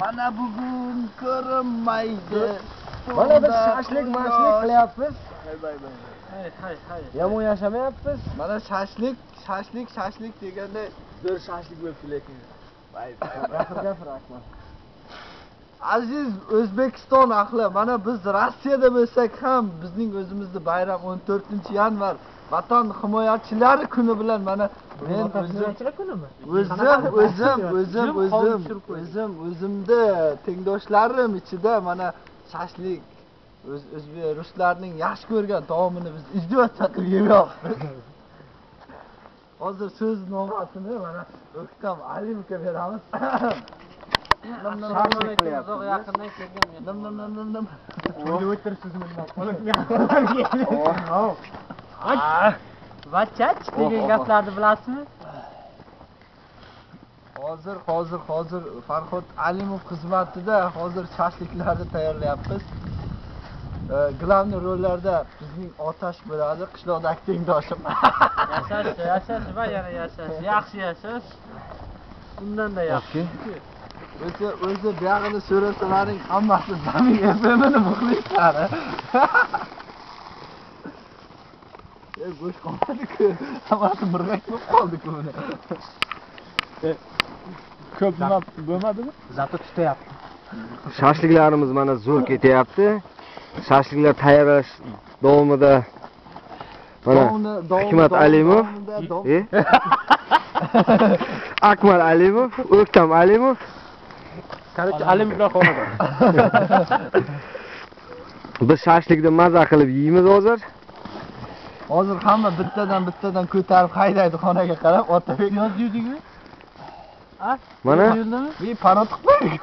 Mana bugun ko'rinmaydi. Mana biz shashlik mashlik qilyapmiz. Hay hay hay. Yomon yashamayapmiz. Mana shashlik, shashlik, shashlik deganda zo'r shashlik bo'libdi lekin. Gapir, gapir Akmal. Aziz O'zbekiston ahli, mana biz Rossiyada bo'lsak ham bizning o'zimizni bayram 14-yanvar Vatan himoyachilari kuni bilan mana men o'zim o'zimda tengdoshlarim ichida mana shashlik o'zbek ruslarning yaxshi ko'rgan taomini biz izdiyotcha qilib yeyapmiz. Hozir so'z navbatini mana O'ktam Alimovga beramiz. Uzoq yaqindan kelgan. Nim nim nim nim nim. O'ylab o'tiribsizmi nima? Vachach degan gaplarni bilasizmi? Hozir hozir hozir Farhod Alimov xizmatida hozir shashliklarni tayyorlayapmiz. Главный rollarda bizning Otash bo'ladi, qishloqdagi tengdoshim. Yashash, yashash va yana yashash. Yaxshi yashash. Undan da yaxshi. O'zi o'zi buyog'ini so'rasalaring hammasi Zamin FM'ni muxlislari. Go'sht qolmadi-ku. Hammasi mirg'ak bo'lib qoldi-ku buni. Ko'p nima bo'lmadimi? Zato tutayapti. Shashliklarimiz mana zo'r ketyapti. Shashliklar tayyorlash davomida mana Hikmat Alimov, Akmal Alimov, O'ktam Alimov. Короче, Alimovlar xonada. Biz shashlikni maza qilib yeymiz hozir. Hozir hamma bittadan bittadan ko'tarib haydaydi xonaga qarab, Otabek yoz yurdingmi? Mana bir parot qilib qo'ydik.